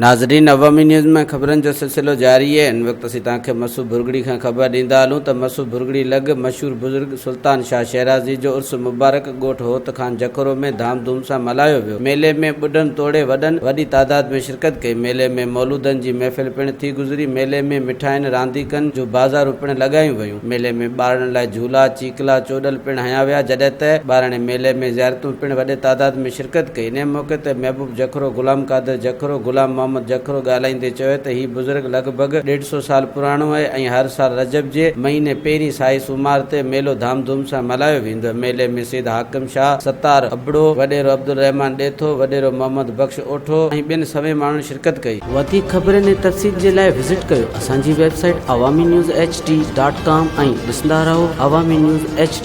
ناظرين عوامي نيوز ۾ خبرن جو سلسلو جاري آهي هن وقت اسين توهان کي مسو ڀرڳڙي کان خبر ڏيندا هلون ته مسو ڀرڳڙي لڳ مشهور بزرگ سلطان شاهه شيرازي جو عرس مبارڪ ڳوٺ هوت خان جکرو ۾ ڌام ڌوم سان ملهايو ويو. ميلي ۾ ٻڍن توڙي وڏن وڏي تعداد ۾ شرڪت ڪئي. ميلي ۾ مولودن جي محفل پڻ ٿي گذري. ميلي ۾ مٺاين، رانديڪن جون بازارون پڻ لڳايون ويون. ميلي ۾ ٻارڙن لاء جهولا، چيڪلا، چوڏل پڻ هنيا ويا. جڏهن ته ٻاراڻي ميلي ۾ زيارتون پڻ وڏي تعداد ۾ شرڪت ڪئي. انهي موقعي تي محبوب جکرو، غلام قادر جکرو، غلام محمد جکرو ڳالهائيندي چيو ته هي بزرگ لڳ ڀڳ ڏيڍ سو سال پراڻو آهي ۽ هر سال رجب جي مهيني پهرين سائي سومار تي ميلو ڌام ڌوم سان ملهايو ويندو آهي. ميلي ۾ سيد حاڪم شاهه، ستار ابڙو، وڏيرو عبدالرحمان ڏيٿو، وڏيرو محمد بخش اوٺو ۽ ٻين سوين ماڻهن شرڪت ڪئي. وڌيڪ خبرن ۽ تفصيل جي لاء وزٽ ڪيو اسان جي website Awami news H D dot com ۽ ڏسندا رهو عوامي نيوز ايڇ.